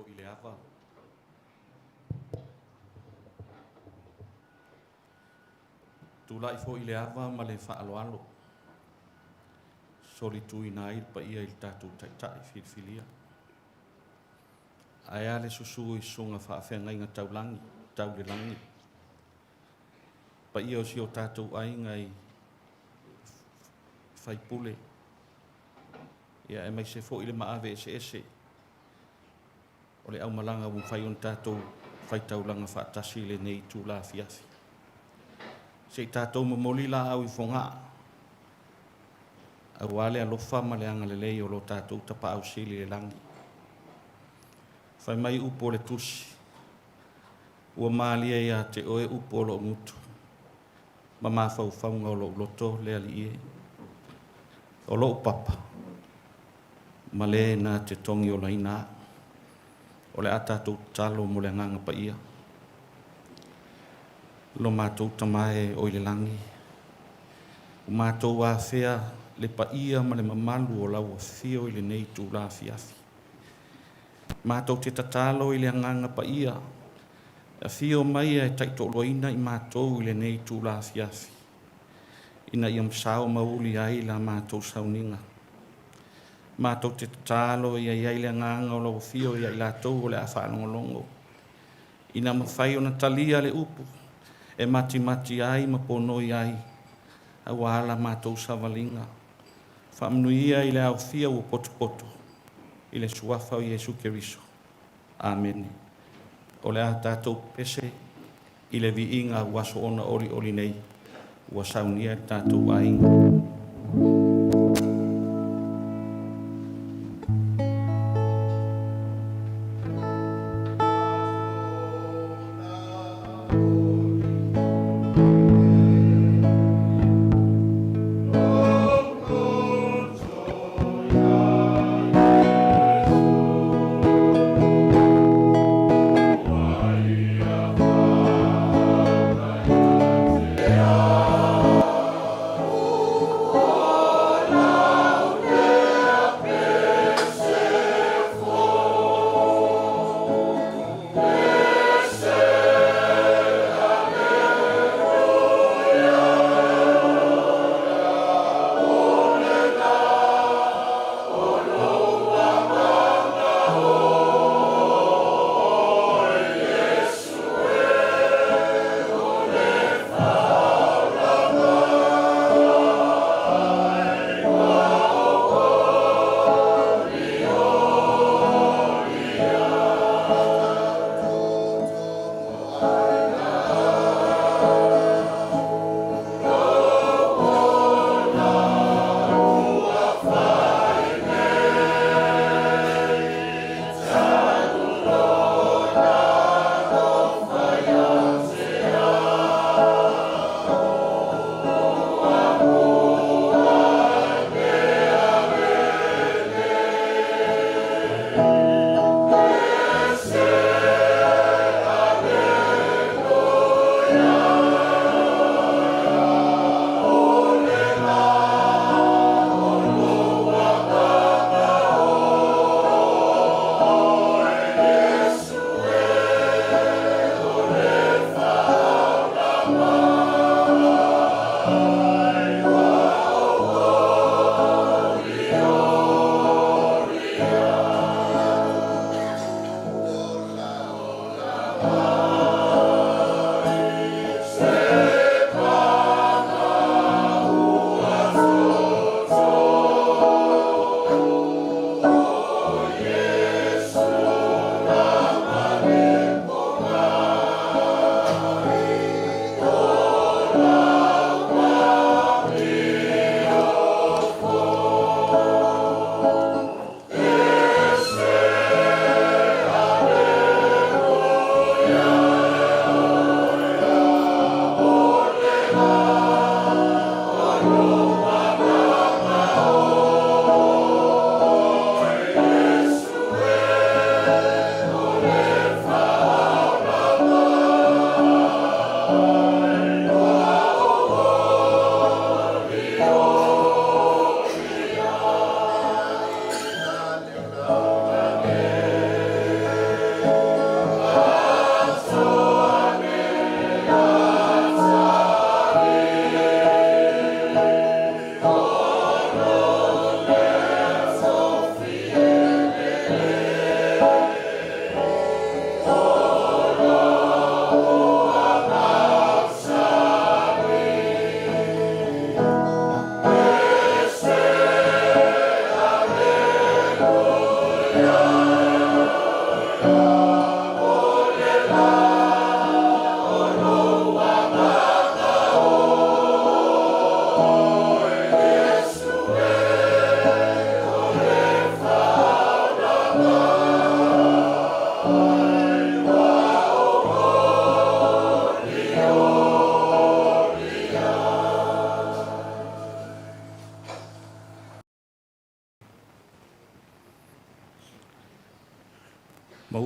foi i le ava. Tulai foi i le ava ma le faaaloalo, solituina ai le paia i le tatou Taitai filifilia. Ae a le susu i susuga faafeagaiga taulagi, tau le lagi, paia o si o tatou aiga i faipule, ia aemaise foi le maave eseese o le aumalaga ua mafai ona tatou faitaulaga faatasi i lenei itula afiafi. Se i tatou momoli laau i Fogaa, aua le alofa ma le agalelei o lo tatou Tapaau Sili i le lagi. Fai mai upu o le tusi, ua malie ia te oe upu o lou gutu ma mafaufauga o lou loto le Alii e. O lou papa ma le na te togiolaina au. O le a tatou tatalo mo le Agaga Paia. Lo matou Tama e oi le lagi, ua matou afea le paia ma le mamalu o lau afio i lenei itula afiafi. Matou te tatalo i le Agaga Paia, e afio mai e taitoaluaina i matou i lenei itula afiafi, ina ia masao ma uli ai la matou sauniga. Matou te tatalo ia i ai le agaga o lau afio ia i latou o le a faalogologo, ina mafai ona talia le upu e matimati ai ma ponoi ai aua la matou savaliga. Faamanuia i le aofia ua potopoto i le suafa o Iesu Keriso. Amene. O le a tatou pese i le viiga ua aso ona olioli nei ua saunia e le tatou aiga.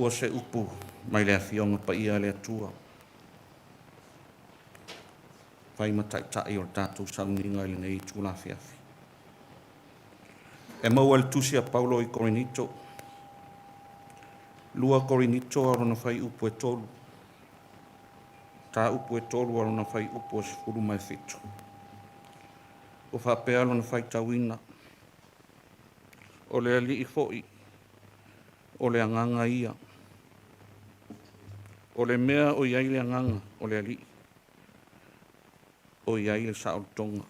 maua se upu mai le Afioga Paia a le Atua, fai ma taitai o le tatou sauniga i lenei itula afiafi. E maua i le tusi a Paulo i Korinito, 2 Korinito a lona fuaiupu e 3, mataupu e 3 a lona fuaiupu e 17. Ua faapea lona faitauina, “O le Alii foi, o le Agaga ia. O le mea o i ai le Agaga o le Alii, o i ai le saolotoga.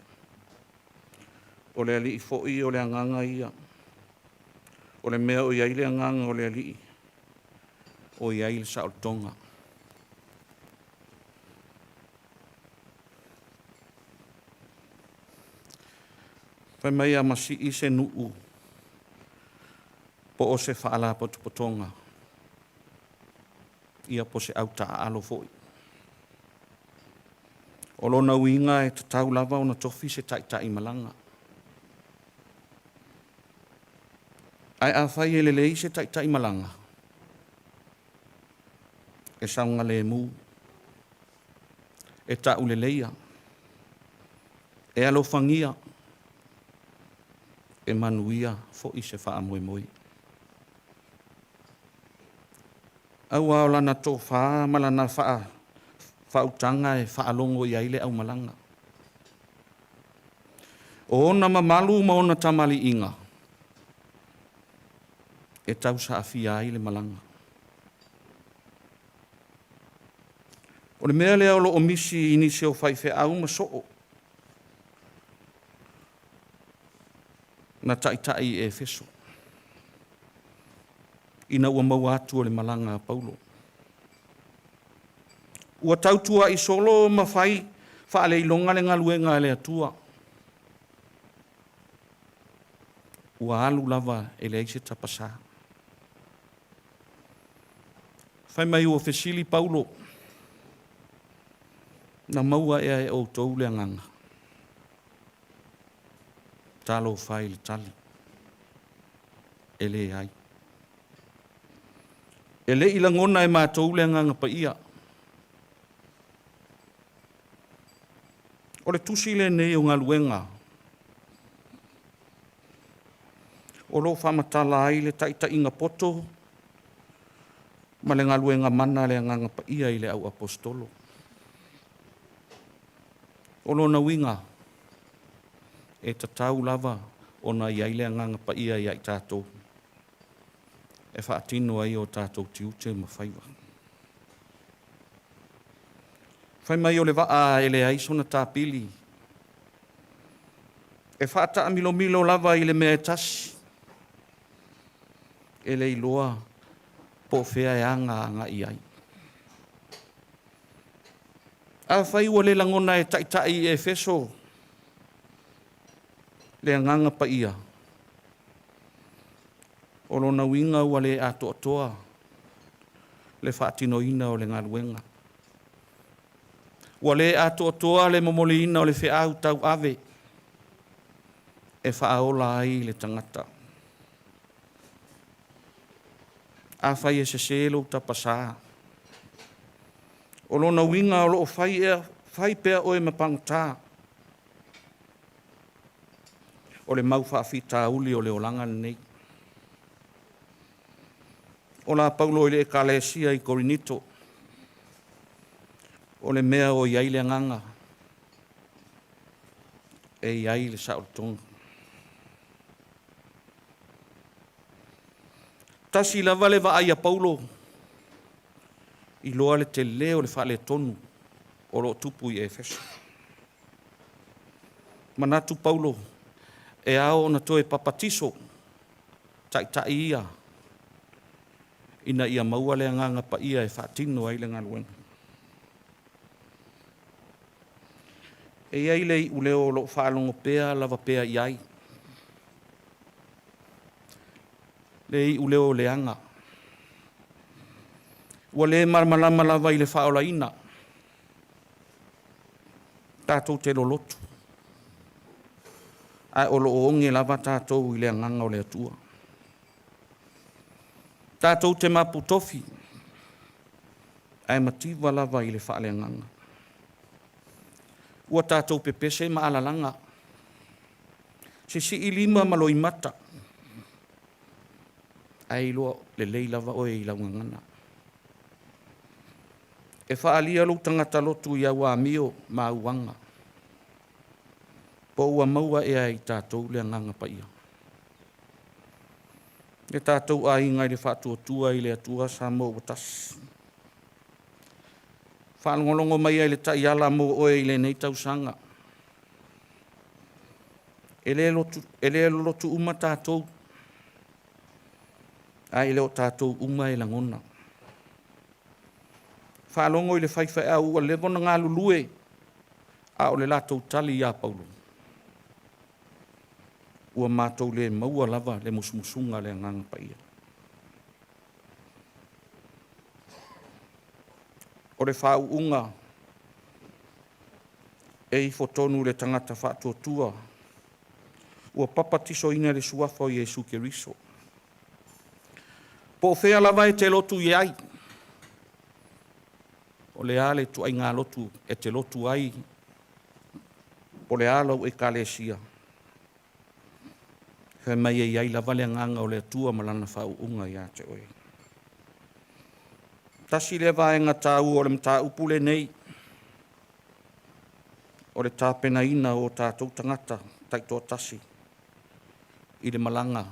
O le Alii foi o le Agaga ia. O le mea o i ai le Agaga o le Alii, o i ai le saolotoga.” Fai mai a masii se nuu po o se faalapotopotoga, ia po o se autaaalo foi. O lona uiga e tatau lava ona tofi se taitaimalaga. Ae afai e lelei se taitaimalaga, e saogalemu, e tauleleia, e alofagia, e manuia foi se faamoemoe. Aua o lana tofa ma lana faautaga e faalogo i ai le aumalaga. O ona mamalu ma ona tamaliiga e tausaafia ai le malaga. O le mea lea o lo o misi i nisi o faifeau ma soo na taitai i Efeso ina ua maua atu o le malaga a Paulo. Ua tautuuai solo ma fai faaleiloga le galuega a le Atua. Ua alu lava e leai se tapasā. Fai mai ua fesili Paulo, “Na maua ea e outou le Agaga?” Talofa e i le tali, e leai. E le i lagona e matou le Agaga Paia. O le tusi lenei o Galuega o lo o faamatala ai le taitaiga poto ma le galuega mana a le Agaga Paia i le au Aposetolo. O lona uiga, e tatau lava ona i ai le Agaga Paia ia i tatou e faatino ai o tatou tiute ma faiva. Fai mai o le vaa e leai sona tapili, e faataamilomilo lava i le mea e tasi, e le iloa po o fea e aga agai i ai. Afai ua le lagona e taitai i Efeso le Agaga Paia, o lona uiga ua le atoatoa le faatinoina o le galuega. Ua le atoatoa le momoliina o le feau tauave e faaola ai le tagata. Afai e sese lou tapasā, o lona uiga o lo o fai pea oe ma pagota o le mau faafitauli o le olaga lenei. Ola Paulo i le ekalesia i Korinito, o le mea o i ai le agaga, e i ai le saolotoga. Tasi lava le vaai a Paulo, iloa le tele o le faaletonu o lo o tupu i Efeso. Manatu Paulo e ao ona toe papatiso taitai ia ina ia maua le Agaga Paia e faatino ai le galuega. E i ai le iuleo o lo o faalogo pea lava pea i ai, le iuleo leaga, ua le malamalama lava i le faaolaina. Tatou te lolotu, ae o lo o oge lava tatou i le agaga o le Atua. Tatou te mapu tofi, Ae mativa lava i le faaleagaga. Ua tatou pepese ma alalaga, sisii lima ma loimata, ae iloa lelei lava oe i lau gagana. E faaalia lou tagata lotu i au amio ma au aga, po ua maua ea e i tatou le Agaga Paia. Le tatou aiga i le Faatuatua i le Atua Samoa ua Tasi, faalogologo maia i le taiala mo oe i lenei tausaga. E le lolotu uma tatou, ae le o tatou uma e lagona. Faalogo i le faifeau ua leva ona galulue, a o le latou tali ia Paulo, “Ua matou le maua lava le musumusuga a le Agaga Paia.” O le faauuga e ifotonu i le tagata faatuatua ua papatisoina i le suafa o Iesu Keriso. Po o fea lava e te lotu i ai, o le a le ituaiga lotu e te lotu ai, po o le a lau Ekalesia, fai mai e i ai lava le agaga o le Atua ma Lana faauuga ia te oe. Tasi lea vaega taua o le mataupu lenei, o le tapenaina o tatou tagata taitoatasi i le malaga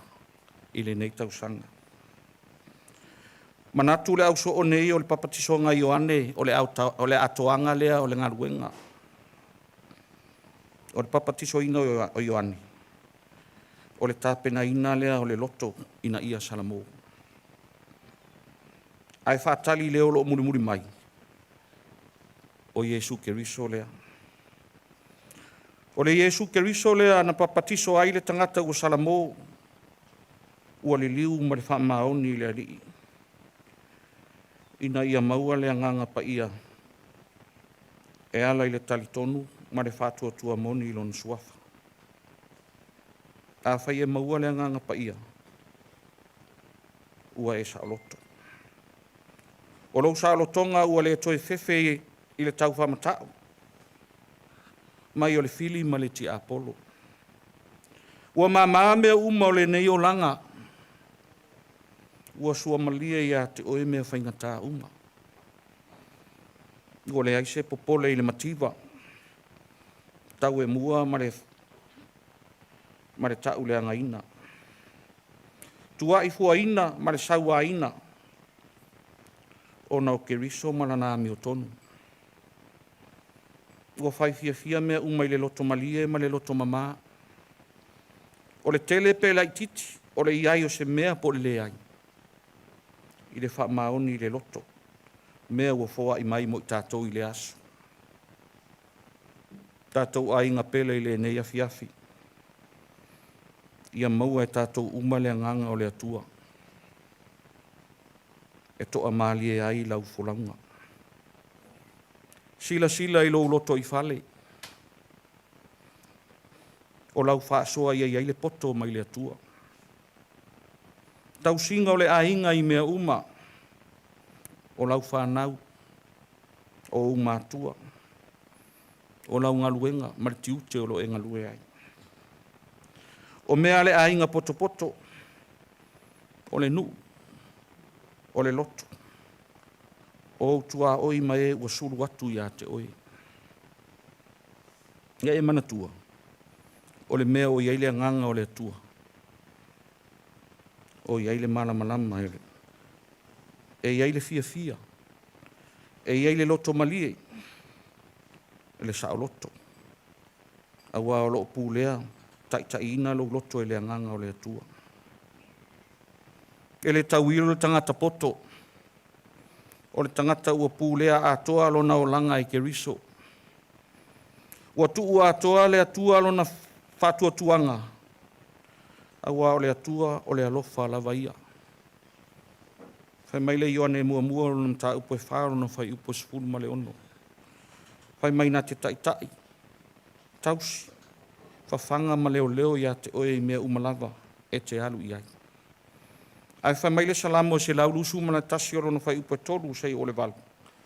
i lenei tausaga. Manatu le au soo nei o le papatisoga a Ioane o le atoaga lea o le galuega. O le papatisoina o Ioane, o le tapenaina lea o le loto ina ia salamo. Ae faatali i le o lo o mulimuli mai, o Iesu Keriso lea. O le Iesu Keriso lea na papatiso ai le tagata ua salamo, ua liliu ma le faamaoni i le Alii, ina ia maua le agaga paia e ala i le talitonu ma le faatuatua moni i Lona suafa. Afai e maua le Agaga Paia, ua e saoloto. O lou saolotoga ua le toe fefe i le taufaamatau mai o le fili ma le tiapolo. Ua mama mea uma o lenei olaga, ua suamalie ia te oe mea faigata uma. Ua leai se popole i le mativa, tauemua ma le tauleagaina, tuaifuaina ma le sauaina, ona o Keriso ma Lana amiotonu. Ua fai fiafia mea uma i le loto malie ma le loto mama, o le tele pe laitiiti, o le i ai o se mea po o le leai, i le faamaoni i le loto, mea ua foai mai mo i tatou i le aso. Tatou aiga pele i lenei afiafi, ia maua e tatou uma le agaga o le Atua e toamalie ai lau folauga. Silasila i lou lotoifale, o lau faasoa ia i ai le poto mai le Atua. Tausiga o le aiga i mea uma, o lau fanau, o ou matua, o lau galuega ma le tiute o lo o e galue ai. O mea a le aiga potopoto, o le nuu, o le lotu, o ou tuaoi ma e ua sulu atu ia te oe. Ia e manatua, o le mea o i ai le agaga o le Atua, o i ai le malamalama, e i ai le fiafia, e i ai le loto malie, le saoloto, aua o lo o pulea, taitaiina lou loto e le agaga o le Atua. E le tauilo le tagata poto, o le tagata ua pulea atoa lona olaga e Keriso. Ua tuu atoa i le Atua lona faatuatuaga, aua o le Atua o le alofa lava ia. Fai mai le Ioane 1 lona mataupu e 4 lona fuaiupu e 16, fai mai na te taitai, tausi, fafaga ma leoleo ia te oe i mea uma lava e te alu i ai. Ae fai mai le Salamo 121 o lona fuaiupu e 3 seia oo i le 8,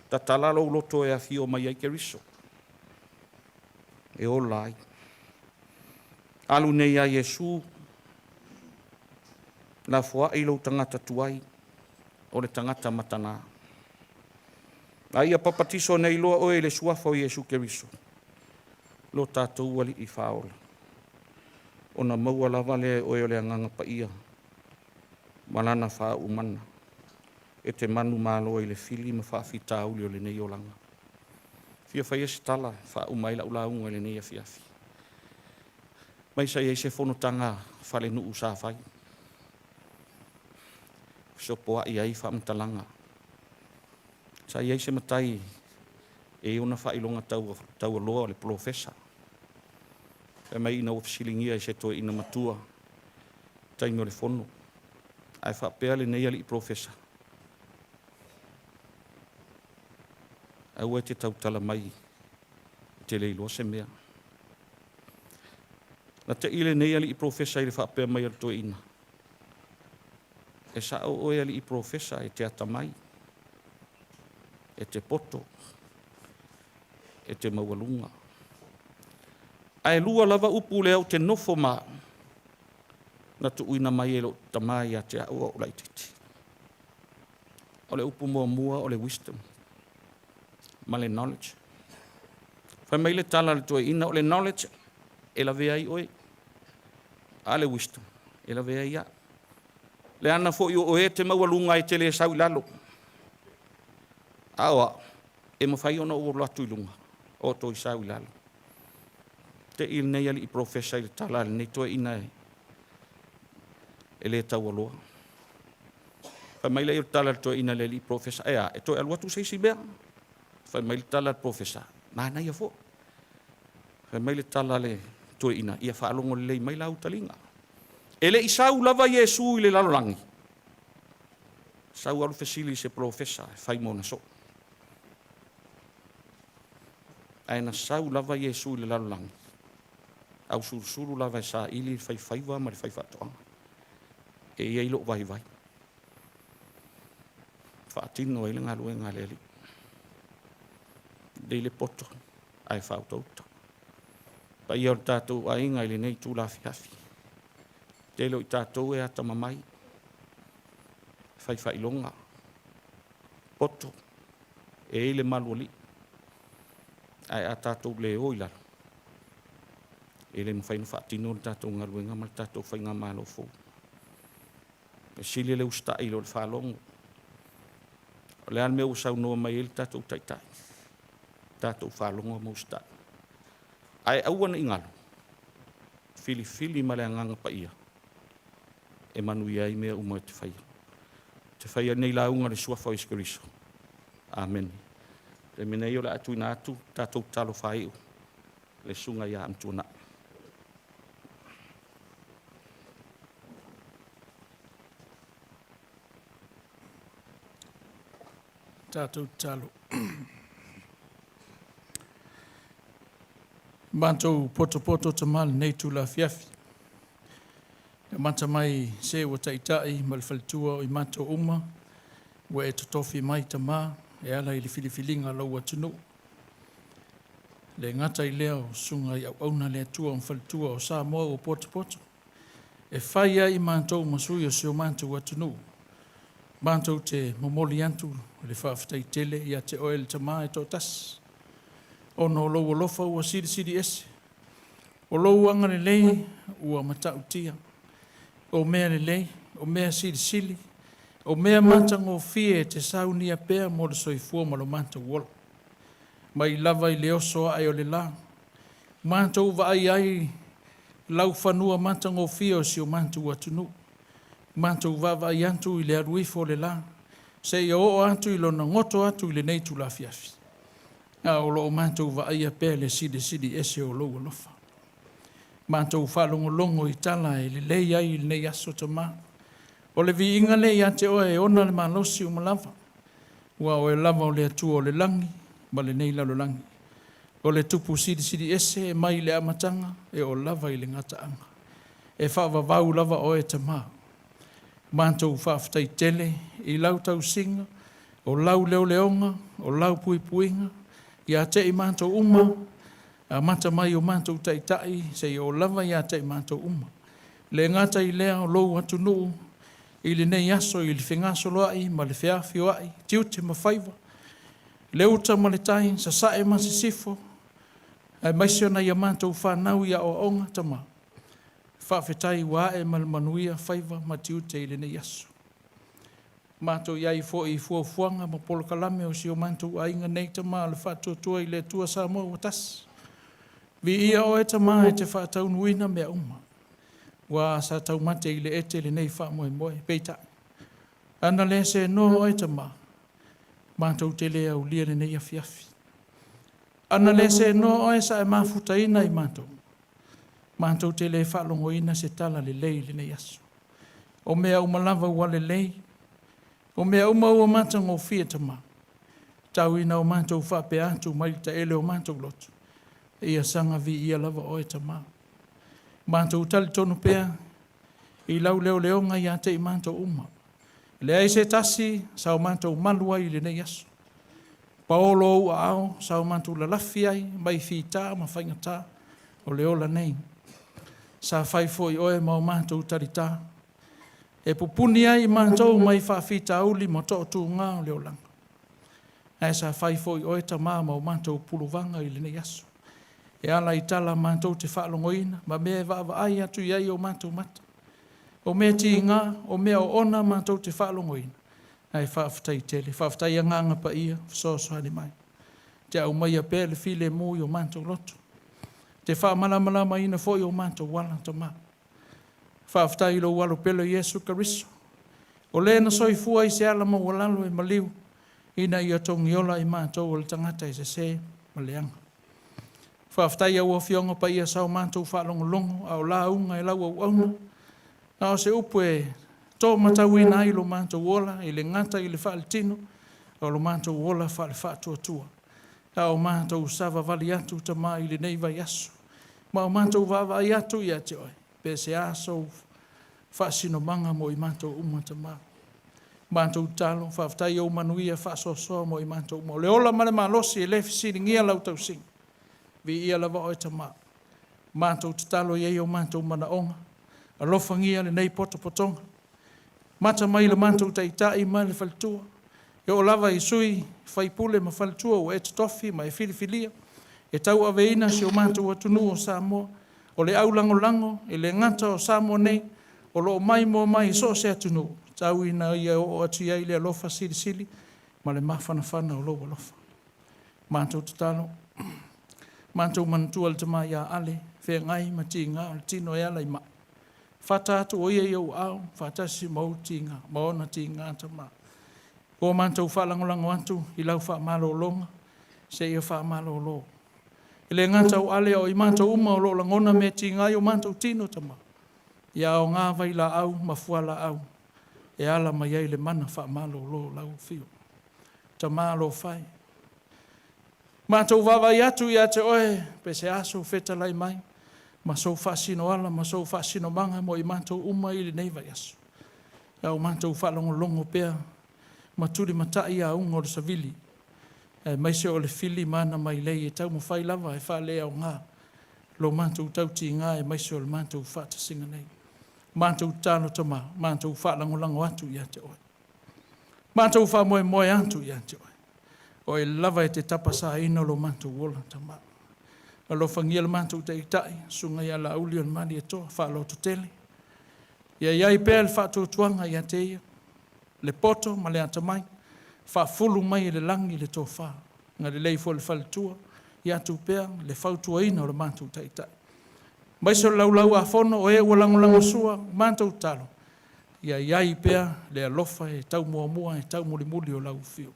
Tatala lou loto e afio mai ai Keriso e ola ai. Alu nei ia Iesu, lafoai lou tagata tuai, o le tagata matana. A ia papatiso nei loa oe i le suafa o Iesu Keriso, lo tatou Alii Faaola, ona maua lava lea e oe o le Agaga Paia ma Lana faau'u mana e te manumalo ai i le fili ma faafitauli o lenei olaga. Fia faia se tala e faauma ai lau lauga i lenei afiafi. Mai sa i ai se fonotaga falenuu sa fai, fesopoai ai faamatalaga. Sa i ai se matai e i ai ona faailoga taualoa o le polofesa. Fai mai ina ua fesiligia e se toeaina matua i taimi o le fono, ae faapea lenei alii polofesa, Aua e te tautala mai e te le iloa se mea. Na te'i lenei alii polofesa i le faapea mai o le toeaina, E sa'o oe alii polofesa e te atamai, e te poto, e te maualuga. Ae lua lava upu lea ou te nofo ma a'u na tuuina mai e lo'u tama ia te a'u a o ou laitiiti. O le upu muamua o le wisdom ma le knowledge. Fai mai le tala a le toeaina, o le knowledge e lavea ai oe, a o le wisdom e lavea ai a'u. Leaga foi o oe e te maualuga e te le sau i lalo, a o a'u e mafai ona ou alu atu i luga o toe sau i lalo. Te'i lenei alii polofesa i le tala a lenei toeaina e le taualoa. Fai mai lea o le tala a le toeaina i le alii polofesa, e a, e toe alu atu se isi mea? Fai mai le tala a le polofesa, manaia foi. Fai mai le tala a le toeaina, ia faalogo lelei mai lau taliga. E le i sau lava Iesu i le lalolagi, sau alu fesili i se polofesa e fai mona soo. Ae na sau lava Iesu i le lalolagi, ausulusulu lava e saili le faifaiva ma le faifaatoaga. E i ai lou vaivai. Faatino ai le galuega a le Alii. Lelei le poto ae faautauta. Paia o le tatou aiga i lenei itula afiafi. Tele o i tatou e atamamai, fai faailoga, poto, e i ai le malu alii, ae a tatou le o i lalo, e le mafai ona faatino le tatou galuega ma le tatou faigamalo fou. E sili le usitai i lo le faalogo. O le a le mea ua saunoa mai ai le tatou Taitai? Tatou faalogo ma usitai. Ae aua ne i galo, filifili ma le Agaga Paia e manuia ai mea uma e te faia. Ou te faia lenei lauga i le Suafa o Iesu Keriso. Amene. O le taimi nei o le a tuuina atu le tatou tatalo faaiu i le Susuga ia Amituanai. Tatou tatalo. Matou potopoto Tama i lenei itula afiafi, e amata mai se ua taitai ma le faletua o i matou uma ua e totofi mai Tama e ala i le filifiliga a lou atunuu. Le gata i lea o susuga i auauna le Atua ma faletua o Samoa ua potopoto e fai ai matou ma sui o si o matou atunuu, matou te momoli atu le faafetai tele ia te oe le Tama e toatasi, ona o lou alofa ua silisili ese, o lou agalelei ua matautia, o mea lelei, o mea silisili, o mea matagofie e te saunia pea mo le soifua ma lo matou ola. Mai lava i le oso ae o le la, matou vaai ai laufanua matagofie o si o matou atunuu, matou vaavaai atu i le alu ifo o le la, seia oo atu i lona goto atu i lenei itula afiafi, a o lo o matou vaaia pea le silisili ese o lou alofa. Matou faalogologo i tala e lelei ai i lenei aso Tama. O le viiga lea ia te oe e ona le malosi uma lava, ua oe lava o le Atua o le lagi ma lenei lalolagi. O le Tupu silisili ese e mai le amataga e oo lava i le gataaga. E faavavau lava oe Tama. Matou faafetai tele i lau tausiga. O lau leoleoga, o lau puipuiga, ia te i matou uma, amata mai o matou taitai, seia oo lava ia te i matou uma. Le gata i lea o lou atunuu, i lenei aso i le fegasoloai ma le feafioai, tiute ma faiva, le uta ma le tai, sasae ma sisifo, aemaise o nai a matou fanau i aoaoga, Tama. Faafetai ua ae ma le manuia faiva ma tiute i lenei aso. Matou i ai foi i fuafuaga ma polokalame o si o matou aiga nei, Tama, o le Faatuatua i le Atua Samoa ua Tasi. Viia oe, Tama, e te faataunuuina mea uma. Ua sa taumate i le ete lenei faamoemoe, peitai, ana le senoa oe, Tama, matou te le aulia lenei afiafi. Ana le senoa oe sa e mafutaina i matou, matou te le faalogoina se tala lelei i lenei aso. O mea uma lava ua lelei, o mea uma ua matagofie, Tama, tau ina o matou faapea atu mai le taele o matou loto, ia saga viia lava oe, Tama. Matou talitonu pea i lau leoleoga ia te i matou uma. Leai se tasi sa o matou malu ai i lenei aso. Paolo ou aao sa o matou lalafi ai mai fita ma faigata o le ola nei. Sa fai foi oe ma o matou talitā, e pupuni ai i matou mai faafitauli ma toatuga o le olaga. Ae sa fai foi oe, Tama, ma o matou puluvaga i lenei aso. E ala i tala matou te faalogoina ma mea e vaavaai atu i ai o matou mata. O mea tiga, o mea oona matou te faalogoina, ae faafetai tele. Faafetai Agaga Paia, fesoasoani mai. Te aumaia pea le filemu i o matou loto. Te faamalamalamaina foi o matou ala, Tama. Faafetai i lou alo pele Iesu Keriso, o le na soifua i se ala maualalo e maliu, ina ia togiola i matou o le tagata e sese ma leaga. Faafetai au Afioga Paia sa o matou faalogologo a o lauga e lau auauna, a o se upu e tōmatauina ai lo matou ola e le gata i le faaletino, a o lo matou ola faale-faatuatua. A o matou savavali atu, Tama, i lenei vaiaso, ma o matou vaavaai atu ia te oe, pe se a sou faasinomaga mo i matou uma, Tama. Matou tatalo, faafetai ou manuia faasoasoa mo i matou uma. O le ola ma le malosi e le fesiligia lau tausiga. Viia lava oe, Tama. Matou tatalo i ai o matou manaoga. Alofagia lenei potopotoga. Mata mai le matou taitai ma le faletua. E oo lava i sui faipule ma faletua ua e totofi ma e filifilia e tauaveina si o matou atunuu o Samoa. O le aulagolago e le gata o Samoa nei, o lo o maimoa mai i so o se atunuu, tau ina ia oo atu i ai le alofa silisili ma le mafanafana o lou alofa. Matou tatalo, matou manatua le tama ia Ale, feagai ma tiga o le tino e ala i mai. Fata atu o ia i ou aao, faatasi ma ou tiga, ma ona tiga, Tama. Ua matou faalagolago atu i lau faamalologa, seia faamalolo. E le gata o Ale o i matou uma o lo o lagona mea tiga i o matou tino, Tama. Ia aoga vailaau ma fualaau e ala mai ai le mana faamalolo o lau afio. Tama alofa e. Matou vaavaai atu ia te oe, pe se aso fetalai mai, ma sou faasinoala ma sou faasinomaga mo i matou uma i lenei vaiaso. A o matou faalogologo pea ma tulimatai auga o le savili, aemaise o le fili ma ana mailei e taumafai lava e faaleaoga lo matou tautiga aemaise o le matou faatasiga nei. Matou tatalo, Tama, matou faalagolago atu ia te oe. Matou faamoemoe atu ia te oe. O e lava e te tapasaina lo matou ola, Tama. Alofagia le matou taitai, susuga ia Laauli o le Malietoa, faalototele. Ia i ai pea le faatuatuaga ia te ia, le poto ma le atamai, faafulu mai e le lagi le tofa. Galelei foi le faletua, ia atu pea le fautuaina o le matou taitai. Aemaise o le Laulau-a-Fono o e ua lagolagosua, matou tatalo, ia i ai pea le alofa e tau muamua e tau mulimuli o lau afio.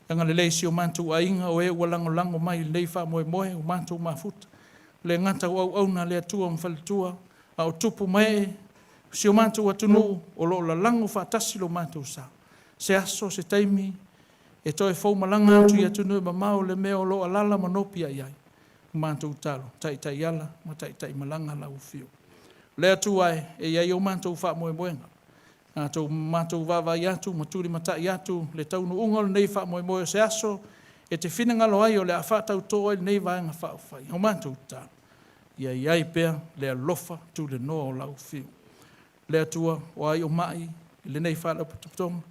Agalelei si o matou aiga o e ua lagolago mai i lenei faamoemoe ua matou mafuta. Le gata o auauna a le Atua ma faletua, a o tupu ma ee si o matou atunuu o lo o lalago faatasi lo matou sa. Se aso, se taimi, e toe fou malaga atu i atunuu e mamao le mea o lo o alala ma nopiai ai, matou tatalo, taitai ala ma taitai malaga lau afio. Le Atua e, e i ai o matou faamoemoega. Tatou matou vaavaai atu ma tulimatai atu le taunuuga o lenei faamoemoe o se aso e te finagalo ai o le a faatautō ai lenei Vaega Faaupufai. O matou tatalo, ia i ai pea le alofa tulenoa o lau Afio. Le Atua, o ai o mai i lenei faalapotopotoga,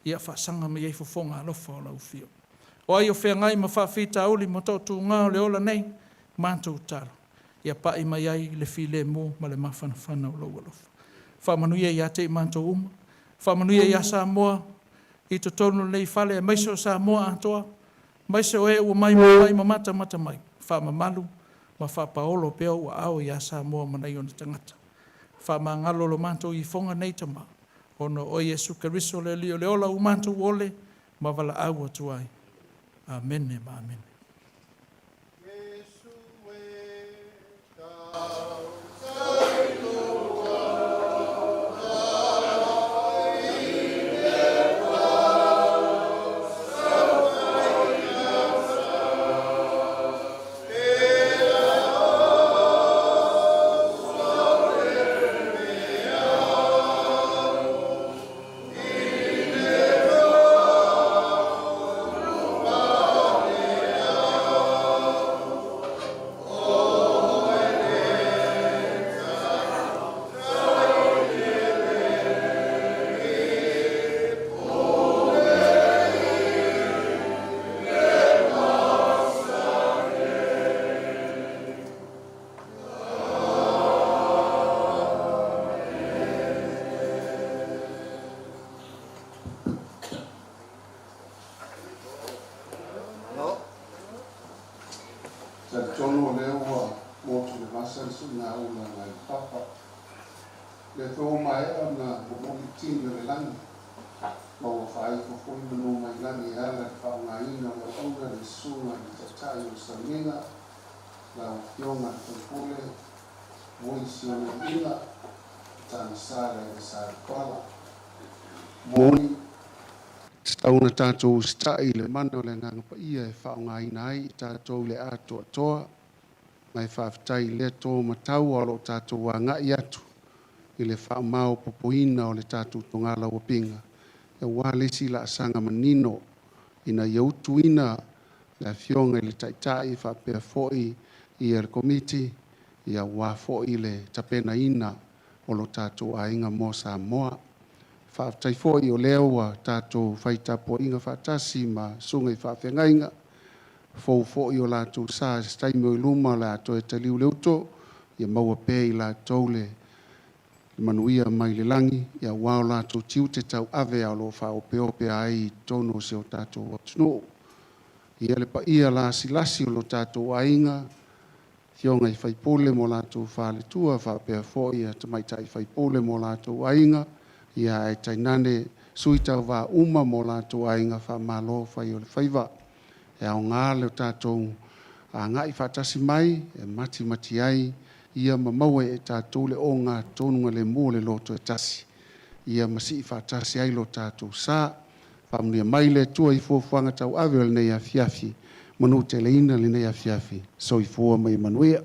ia faasaga mai ai fofoga alofa o lau Afio. O ai o feagai ma faafitauli ma toatuga o le ola nei, matou tatalo, ia pai mai ai le filemu ma le mafanafana o lou alofa. Faamanuia ia te i matou uma, faamanuia ia Samoa i totonu o lenei fale, aemaise o Samoa atoa, aemaise o e ua maimoa mai ma matamata mai, faamamalu ma faapaolo pea ou aao ia Samoa ma nai ona tagata. Faamagalo lo matou ifoga nei Tama, ona o oe Iesu Keriso o le Alii o le ola ua matou ole ma valaau atu ai. Amene ma amene. Talitonu o lea ua motu le vasa le suigaula nai le papa. Lea foi ua maea ona momoli tini o le lagi, ma ua faaifo foi manu mai lagi e ala i le faaaogaina o le auauna le Susuga i le Taitai o le Sauniga, lau Afioga i le Faipule Voi Sione Iga, Tagisa le Salekoala. Moni, tatau ona tatou usitai i le mana o le Agaga Paia e faaaogaina ai i tatou le atoatoa, ma e faafetai i lea to matau o lo o tatou agai atu i le faamaopoopoina o le tatou togala-uapiga, aua le isi laasaga manino ina ia utuina le Afioga i le Taitai faapea foi ia le Komiti, aua foi le tapenaina o lo tatou aiga mo Samoa. Faafetai foi o lea ua tatou fai tapuaiga faatasi ma susuga i faafeagaiga, fou foi o latou sa i se taimi o i luma o le a toe taliu le uto, ia maua pea e i latou le manuia mai le lagi, aua o latou tiute tauave o lo o faaopeope ai i totonu o si o tatou atunuu. Ia le paia lasilasi o lo tatou aiga, afioga i faipule ma o latou faletua, faapea foi ia tamaitai faipule ma o latou aiga, ia ae tainane sui tauva uma ma o latou aiga, faamalo fai o le faiva. E aoga le tatou agai faatasi mai e matimati ai ia ma maua e tatou le ogatotonugalemu o le loto e tasi, ia ma sii faatasi ai lo tatou sa. Faamanuia mai le Atua i fuafuaga tauave o lenei afiafi, manuteleina lenei afiafi. Soifua ma ia manuia.